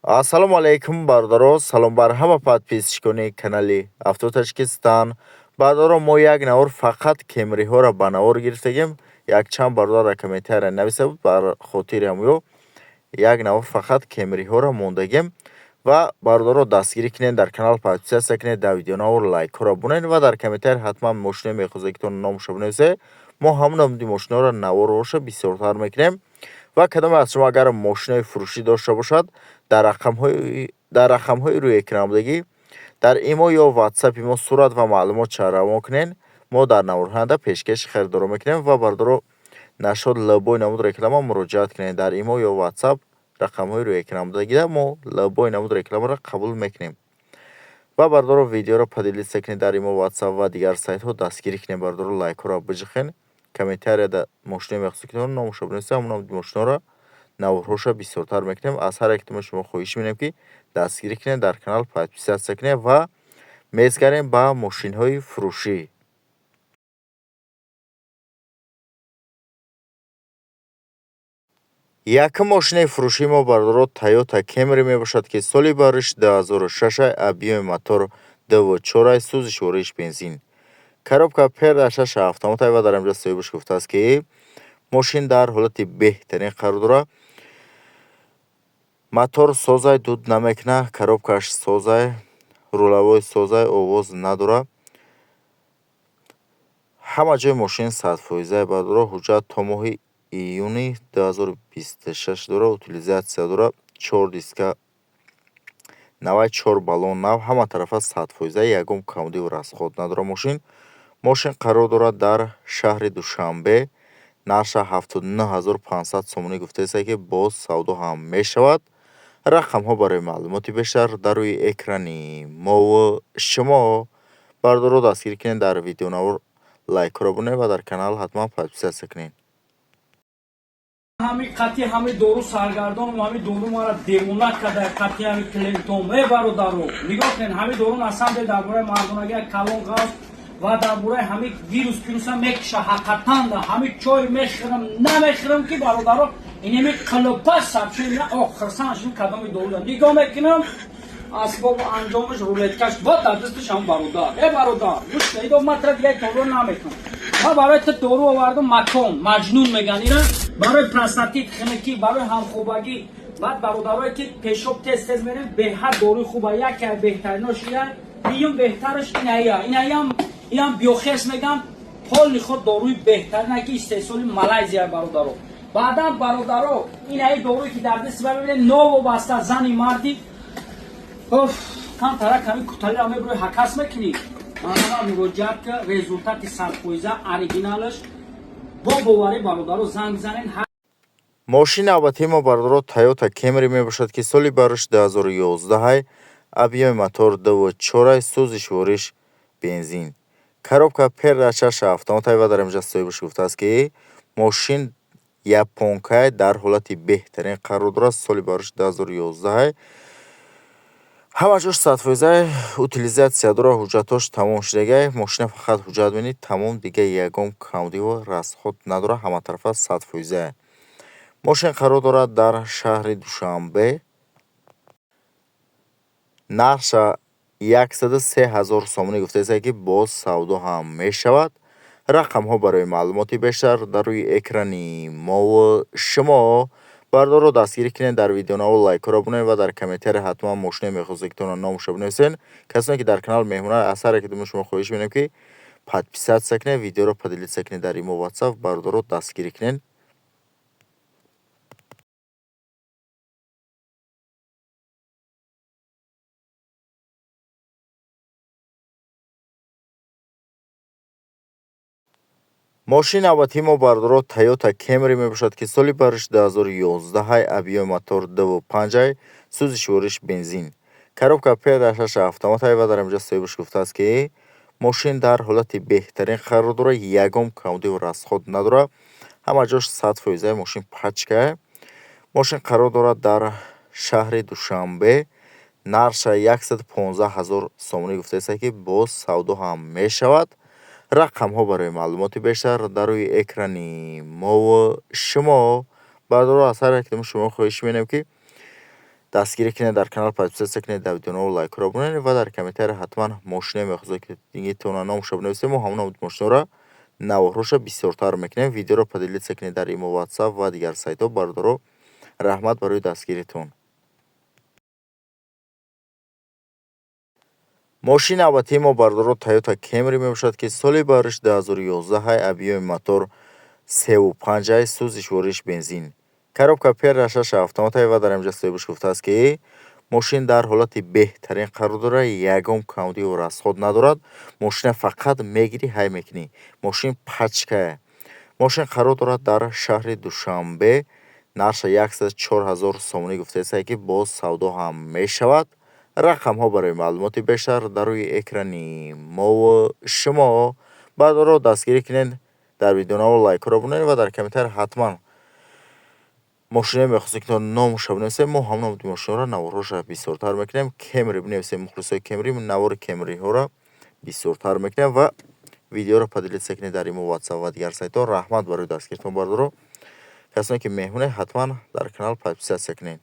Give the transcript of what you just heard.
Ассалому алайкум, бародаро, салом бар ҳама подписчикони канали Авто Таҷикистон. Бародаро, мо як навор фақат Кемриҳоро ба навор гирифтагем. Якчанд бародар комментария нависта буд, бар хотири ҳамё як навор фақат Кемриҳоро мондагем. Ва бародаро, дастгирӣ кунед, дар канал подписаться кунед, дар видеонавор лайкҳоро бунед ва дар комментария ҳатман мошиное мехоҳед, ки номашро бинависед. Мо ҳамон намуди мошиноро наворҳоша бисёртар мекунем. Ва кадоме аз шумо агар мошинои фурӯшӣ дошта бошад, дар рақамҳои рӯи экран будагӣ дар имо ё ватсапи мо сурат ва маълумотша равон кунед. Мо дар наворҳои оянда пешкаши харидоро мекунем. Ва бародаро, нашод любой намуд реклама муроҷиат кунед. Дар имо ё ватсап рақамҳои рӯи экран будагида мо любой намуд рекламаро қабул мекунем. Ва бародаро, видеоро поделиться кунед дар имо, ватсап ва дигар сайтҳо, дастгирӣ кунед, бародаро, лайкҳоро биҷихед. Комментарияда мошиное мехоҳед, ки номашро бинависед, ҳамон намуди мошиноро наворҳоша бисёртар мекунем. Аз ҳар якитони шумо хоҳиш менем, ки дастгирӣ кунед, дар канал подписаться кунед ва мезгарем ба мошинҳои фурӯшӣ. Якум мошинаи фурӯшии мо, бародаро, Toyota Camry мебошад, ки соли бариш 2006, объёми мотор 2,4, сӯзишвориш бензин. Коробка передачаш автомат. Ва дар инҷа соҳибаш гуфтааст, ки мошин дар ҳолати беҳтарин қарор дорад. Мотор созай, дуд намекунад, коробкаш созай, рулевой созай, овоз надорад. Ҳама ҷои мошин 100%, бародаро, ҳуҷҷат то моҳи июни 2026 дорад, утилизация дорад, чор диска навай, чор баллон нав, ҳама тарафа 100%, ягон камбудиву расход надорад мошин. Мошин қарор дорад дар шаҳри Душанбе. Нархша 79 500 сомонӣ гуфтааст, ки боз савдо ҳам мешавад. Рақамҳо барои маълумоти бештар дар рӯи экрани мову шумо. Бародаро, дастгирӣ кунед, дар видеонавор лайкҳоро бунед ва дар канал ҳатман подписаться кунед. Ҳами қатъи ҳами дору саргардонам, ҳами дору мара девона карда, қатъи ҳами клиентом. Э, бародаро, нигоҳ кунед, ҳами дору на самом деле дар бораи мардонагӣ калон ғавз ва дар бораи ҳами вирус пируса мекиша. Ҳақиқатан да ҳами чой мехӯрам, намехӯрам, ки бародаро, инеми қилопа сабши. О, хирсан шудим. Кадоми дору нигоҳ мекунам, асбобу анҷомаш, рулеткаш бо дар дасташ ҳам. Бародар, э бародар, гӯш идо, ман тра дигаи дору намекунам. Ман барои ту дору овардам, макон маҷнун меган ира, барои простатит, хинакӣ, барои ҳамхобагӣ. Баъд бародарое ки пешоб тез тез мерем, беҳад доруи хуба, яке беҳтаринош ия, дуюм беҳтараш иная, инаям, инам биохес меган, поли худ доруи беҳтарина, ки истеҳсоли Малайзия, бародаро. Баъдан, бародаро, инаи доруе ки дар дасти мебинед, новобаста зани марди, оф, камтара ками куталиро мебурӯи, ҳакас мекунӣ, манама муроҷиат ка, результати 100%, оригиналаш, бо боварӣ, бародаро, занг бизанед. Мошини навбатии мо, бародаро, Toyota Camry мебошад, ки соли бариш 2011, объёми мотор 2,4, сӯзишвориш бензин. Коробка передачаш автомат. Ва дар инҷа соҳибаш гуфтааст, ки мошин японкай, дар ҳолати беҳтарин қарор дорад, соли бариш 2011, ҳама ҷош 100%, утилизация дорад, ҳуҷҷатҳош тамом шудагай. Мошина фақат ҳуҷҷат менид, тамом, дига ягон камбудиву расход надорад, ҳаматарафа 100%. Мошин қарор дорад дар шаҳри Душанбе. Нархша 103 000 сомонӣ гуфтааст, ки боз савдо ҳам мешавад. Рақамҳо барои маълумоти бештар дар рӯи экрани мову шумо. Бародаро, дастгирӣ кунед, дар видеонавор лайкҳоро бунед ва дар комментария ҳатман мошиное мехоҳед, ки номашро бинависед. Касоне ки дар канал меҳмонанд, аз ҳар якитони шумо хоҳиш менем, ки подписаться кунед, видеоро поделиться кунед дар имо, ватсап. Бародаро, дастгирӣ кунед. Мошини навбатии мо, бародаро, Toyota Camry мебошад, ки соли бариш 2011, объёми мотор 2,5, сӯзишвориш бензин. Коробка передачаш автомат. Ва дар инҷа соҳибаш гуфтааст, ки мошин дар ҳолати беҳтарин қарор дорад, ягон камбудиву расход надорад, ҳама ҷош 100%, мошин пачка. Мошин қарор дорад дар шаҳри Душанбе. Нархша 115 000 сомонӣ гуфтааст, ки боз савдо ҳам мешавад. Рақамҳо барои маълумоти бештар дар рӯи экрани мову шумо. Бародаро, аз ҳар якитони шумо хоҳиш менем, ки Дастгирӣ кунед, дар канал подписаться кунед, дар видеонаво лайкҳоро бунед ва дар комментария ҳатман мошине мехоҳед, ки тона номша бинависед. Мо ҳамон мошиноро наворҳоша бисёртар мекунем. Видеоро поделиться кунед дар имо, Ватсап ва дигар сайтҳо. Бародаро, раҳмат барои дастгиритон. Мошини навбатии мо, бародаро, Toyota Camry мебошад, ки соли бариш 2011, объёми мотор 3,5, сӯзишвориш бензин, коробка ПР шаш автомат. Ва дар инҷа соҳибаш гуфтааст, ки мошин дар ҳолати беҳтарин қарор дорад, ягон камбудию расход надорад. Мошина фақат мегирӣ, ҳай мекунӣ. Мошин пачкая. Мошин қарор дорад дар шаҳри Душанбе. Нархша 104 000 сомонӣ гуфтааст, ки боз савдо ҳам мешавад. Рақамҳо барои маълумоти бештар дар рӯи экрани мову шумо. Бародаро, дастгирӣ кунед, дар видеонаво лайкҳоро бунед ва дар комментария ҳатман мошиное мехостед, ки номша бинависед. Мо ҳамон мошиноро наворҳоша бисёртар мекунем. Кемри бинависед, мухлисои Кемри, навори Кемриҳоро бисёртар мекунем ва видеоро поделиться кунед дар имо, Ватсап ва дигар сайтҳо. Раҳмат барои дастгиритон, бародаро. Касоне ки меҳмонед, ҳатман дар канал подписаться кунед.